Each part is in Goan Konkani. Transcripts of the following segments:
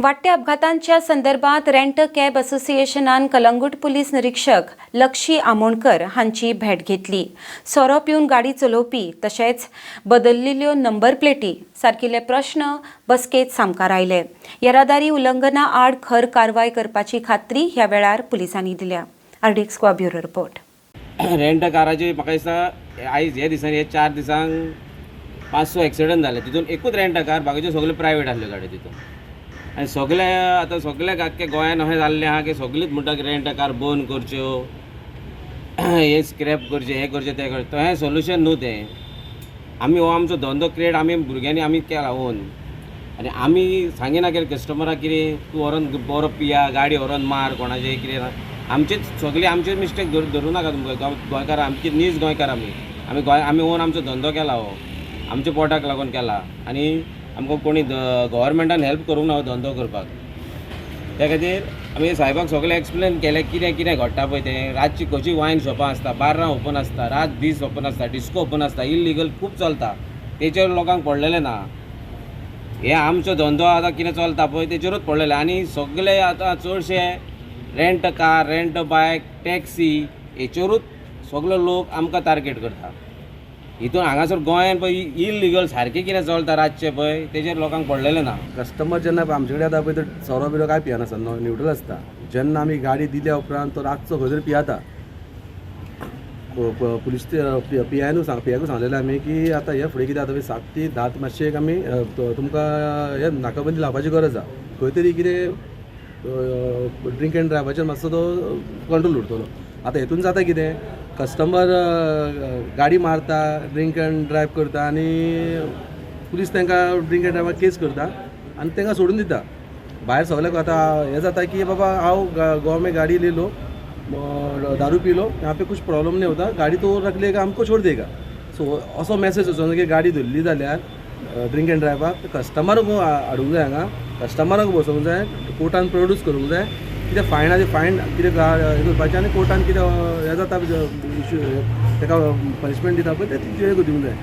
वाडट्या अपघातांच्या संदर्भात रेंट कॅब असोसिएशनान कलंगूट पुलीस निरीक्षक लक्षी आमोणकर हांची भेट घेतली. सोरो पिवन गाडी चलोवपी तशेंच बदललेल्यो नंबर प्लेटी सारकिल्ले प्रश्न बसकेत सामकार आयले. येरादारी उल्लंघना आड खर कारवाय करपाची खात्री ह्या वेळार पुलिसांनी दिल्या. RDX Goa, bureau report. Rent काराचे म्हाका दिसता आयज हे दिसांनी, हे 4 दिसांक 500 एक्सिडंट जाले. तितून एकूच रेंट कार, बाकीच्यो सगल्यो प्रायवेट आसल्यो गाडयो तितून. आनी सगळे आतां सगळे आख्खे गोंयान अशें जाल्लें आहा की सगळीच म्हणटा की रेंट कार बंद करच्यो, हे स्क्रॅप करचें, हें करचें, तें करचें. तशें सोल्युशन न्हू तें. आमी हो आमचो धंदो क्रिएट आमी भुरग्यांनी आमी केला ओन आनी आमी सांगिना कितें कस्टमराक कितें तूं व्हरोन बरो पिया, गाडी व्हरोन मार कोणाचें कितें ना. आमचेच सगळी आमचेच मिस्टेक धरूं नाका तुमकां. गोंयकार आमची, नीज गोंयकार आमी. आमी गोंय आमी ओन आमचो धंदो केला हो, आमच्या पोटाक लागून केला आनी आमकां कोणी गव्हर्मेंटान हेल्प करूंक ना हो धंदो करपाक. त्या खातीर आमी सायबाक सगळें एक्सप्लेन केलें कितें कितें घडटा पळय तें. रातची खंयची वायन शॉपां आसता, बार्रां ओपन आसता, रात दीस ओपन आसता, डिस्को ओपन आसता, इलिगल खूब चलता, तेचेर लोकांक पडलेलें ना. हे आमचो धंदो आतां कितें चलता पळय तेचेरूच पडलेलें. आनी सगळे आतां चडशे rent car, rent bike, taxi हेचेरूच सगळे लोक आमकां टार्गेट करता. हितून हांगासर गोंयान पळय इलिगल सारकें कितें चलता रातचें पळय, तेचेर लोकांक पडलेलें ना. कस्टमर जेन्ना आमचे कडेन येता पळय, तो सोरो बिरो कांय पियेनासता, न्युट्रल आसता. जेन्ना आमी गाडी दिल्या उपरांत तो रातचो खंय तरी पियेता. पुलीस पी आयनू सांग, पी आयकू सांगलेलें आमी की आतां हे फुडें कितें जाता पळय, 7 ते 10 मातशें एक आमी तुमकां हे नाकाबंदी लावपाची गरज आसा. खंय तरी कितें ड्रिंक एंड ड्रायवाचेर मातसो तो कंट्रोल उरतलो. आतां हेतून जाता कितें, कस्टमर गाडी मारता, ड्रिंक एंड ड्रायव करता आनी पुलीस तांकां ड्रिंक एंड ड्रायवाक केस करता आनी तांकां सोडून दिता भायर. सगळ्याक आतां हें जाता की बाबा हांव गोवा में गाड़ी ले लो, दारू पी लो, यहाँ पे कुछ प्रॉब्लम नहीं होता, गाड़ी तो रख लेगा, हमको छोड़ देगा. सो असो मॅसेज वचोन की गाडी धरली जाल्यार ड्रिंक एंड ड्रायवाक कस्टमराक हाडूंक जाय, हांगा कस्टमराक बसोवंक जाय, कोर्टान प्रोड्यूस करूंक जाय. कितें फायन आहा ते फायन कितें हें करपाचें आनी कोर्टान कितें हें जाता इश्यू, ताका पनिशमेंट दिता पळय, तें तिजेर दिवंक जाय.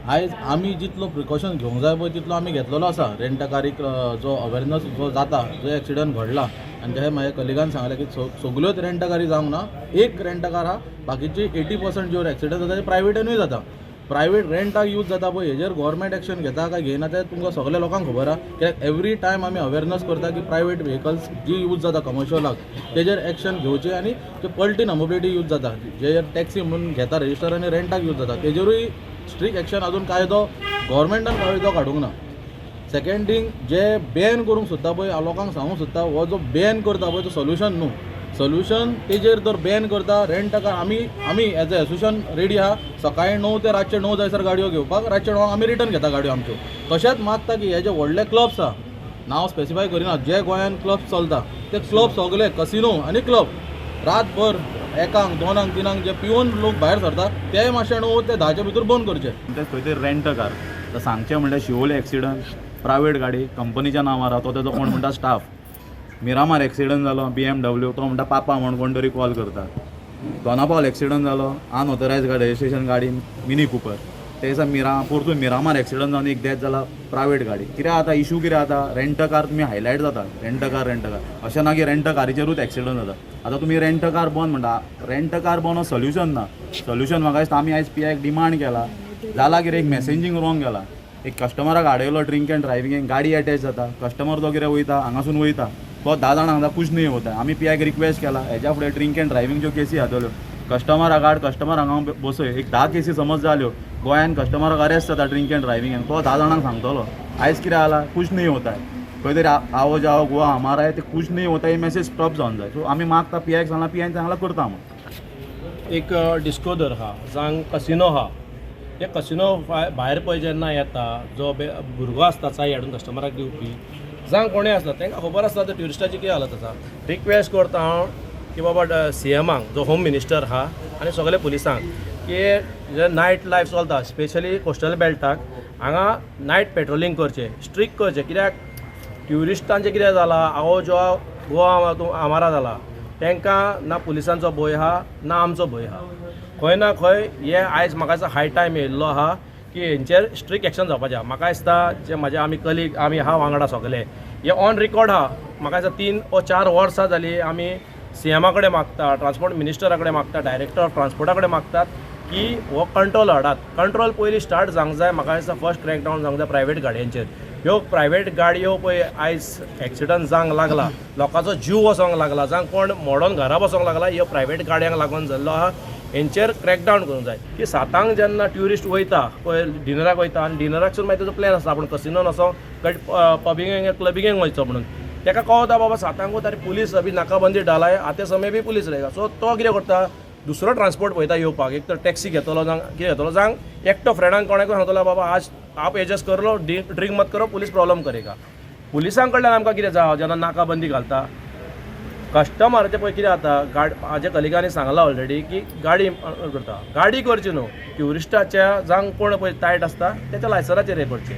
आयज आमी जितलो प्रिकॉशन घेवंक जाय पळय तितलो आमी घेतलेलो आसा. रेंटकारीक जो अवेरनस जो जाता, जो एक्सिडंट घडला आनी जशें म्हाज्या कलिगान सांगलें की सगल्योच रेंटकारी जावंक ना, एक रेंटकार आहा, बाकीची 80% ज्यो एक्सिडंट जाता ते प्रायवेटानूय जाता, प्रायवेट रेंटाक यूज जाता पळय. हेजेर गोवोरमेंट एक्शन घेता काय घेयना तें तुमकां सगल्या लोकांक खबर आहा, कित्याक एवरी टायम आमी अवेरनस करता की प्रायवेट व्हेकल्स जी यूज जाता कमर्शियलाक तेजेर एक्शन घेवची आनी जे पलटी नंबर प्लेटी यूज जाता, जे टॅक्सी म्हणून घेता रजिस्टर आनी रेंटाक यूज जाता, तेजेरूय स्ट्रीक एक्शन अजून कायदो गोवोरमेंटान कायदो काडूंक ना. सेकंड थींग, जे बॅन करूंक सोदता पळय, हांव लोकांक सांगूंक सोदता, हो जो बॅन करता पळय तो सोल्युशन न्हू. सोल्युशन तेजेर जर बॅन करता रेंट कार, आमी एज अ एसोसिएशन रेडी आहा सकाळी 9 ते रातचे 9 जायसर गाडयो घेवपाक. रातचे 9क आमी रिटर्न घेता गाडयो आमच्यो. तशेंच मागता की हे जे व्हडले क्लब्स आहा, नांव स्पेसिफाय करिना, जे गोंयान क्लब्स चलता ते क्लब सगले कसिनो आनी क्लब रातभर 1ांक, 2ांक, 3ांक जे पिवन लोक भायर सरता ते मातशे 9 ते 10च्या भितर बंद करचे. तेच खंय तरी रेंट कार. तर सांगचें म्हणल्यार शिवोले एक्सिडंट, प्रायवेट गाडी कंपनीच्या नांवार आहा, तो तेजो कोण म्हणटा स्टाफ. मिरामार एक्सिडंट जालो, बीएमडब्ल्यू, तो म्हणटा पापा म्हण कोण तरी कॉल करता. दोनापावल एक्सिडंट जालो, अनऑथरायज गाडी रजिस्ट्रेशन गाडी, मिनी कुपर. ते दिसा परतून मिरामार एक्सिडंट जावन एक डेथ जाला, प्रायवेट गाडी. कितें जाता इशू, कितें जाता, रेंट कार तुमी हायलायट जाता, रेंट कार, रेंट कार. अशें ना की रेंट कारीचेरूच एक्सिडंट जाता. आतां तुमी रेंट कार बंद म्हणटा, रेंट कार बंद हो सोल्युशन ना. सोल्युशन म्हाका दिसता आमी आयज पी आयक डिमांड केला. जाला कितें, एक मॅसेजींग रॉंग गेला. एक कस्टमराक आडयलो ड्रिंक एंड ड्रायविंगेक, गाडी अटॅच जाता, कस्टमर तो कितें वयता, हांगासून वयता, तो 10 जाणांक सांगता कुछ नहीं होता. आमी पी आयक रिक्वेस्ट केला, हेज्या फुडें ड्रिंक एंड ड्रायविंगच्यो केसी जातल्यो, कस्टमराक हाड, कस्टमर हांगा बसय. एक 10 केसी समज जाल्यो गोंयान, कस्टमराक अरेस्ट जाता ड्रिंक एंड ड्रायविंगेन, तो 10 जाणांक सांगतलो. आयज कितें जाला, कुछ नहीं होता है, खंय तरी आओ जाओ गोवा हमारा है, ते कुछ नहीं होता ही मेसेज स्टॉप जावन जाय. सो आमी मागता, पी आयक सांगला, पी आयन सांगला करता म्हूण. एक डिस्को धर आहा जावं कसिनो आहा, ते कसिनो भायर पळय जेन्ना येता जो भुरगो आसता चाय हाडून कस्टमराक दिवपी जावं कोणूय आसता, तांकां खबर आसता ते ट्युरिस्टाची कितें हालत आसा. रिक्वेस्ट करता हांव की बाबा सी एमाक जो होम मिनिस्टर आहा आनी सगळे पुलिसांक की जे नायट लायफ चलता, स्पेशली कोस्टल बेल्टाक हांगा नायट पेट्रोलिंग करचें, स्ट्रिक्ट करचें. कित्याक ट्युरिस्टांचें कितें जालां, आओ जो गोवा हमारा जाला, तांकां ना पुलिसांचो भंय आहा ना आमचो भंय आहा. खंय ना खंय हे आयज म्हाका दिसता हाय टायम येयल्लो आहा की हेंचेर स्ट्रिक्ट एक्शन जावपाचें आहा. म्हाका दिसता जे म्हाजे आमी कलीग आमी आहा वांगडा सगले हे ऑन रिकॉर्ड आहा. म्हाका दिसता 3 or 4 वर्सां जालीं आमी सीएमा कडेन मागता, ट्रान्सपोर्ट मिनिस्टरा कडेन मागता, डायरेक्टर ऑफ ट्रान्सपोर्टा कडेन मागतात की हो कंट्रोल हाडात. कंट्रोल पयलीं स्टार्ट जावंक जाय. म्हाका दिसता फर्स्ट क्रॅकडावन जावंक जाय प्रायवेट गाडयांचेर. ह्यो प्रायवेट गाडयो पळय आयज एक्सिडंट जावंक लागला, लोकांचो जीव वचोंक लागला, जावं कोण मोडोन घरा बसोंक लागला, ह्यो प्रायवेट गाडयांक लागून जाल्लो आहा. हेंचेर क्रॅकडावन करूंक जाय की 7 जेन्ना ट्युरिस्ट वयता पळय डिनराक वयता आनी डिनराकसून मागीर ताजो प्लॅन आसता आपूण कसिनोन वचों पबिंगेक क्लबिंगेक वयचो म्हणून. ताका कळता बाबा 7 आरे पुलीस अभी नाकाबंदी डाला है, आते समय भी पुलीस रहेगा. सो तो कितें करता, दुसरो ट्रान्सपोर्ट पळयता येवपाक. एक तर टॅक्सी घेतलो जावं कितें घेतलो, जावं एकटो फ्रेंडान कोणाकूय सांगतलो बाबा आज आप एडजस्ट कर लो, ड्रिंक मत करो, पुलीस प्रॉब्लम करेगा. पुलिसां कडल्यान आमकां कितें जावं जेन्ना नाकाबंदी घालता कस्टमराचें पळय कितें जाता. म्हाज्या कलिगांनी सांगलां ऑलरेडी की गाडी करता, गाडी करची न्हू, ट्युरिस्टाच्या जावं कोण पळय तायट आसता तेच्या लायसनाचेर हें करचें.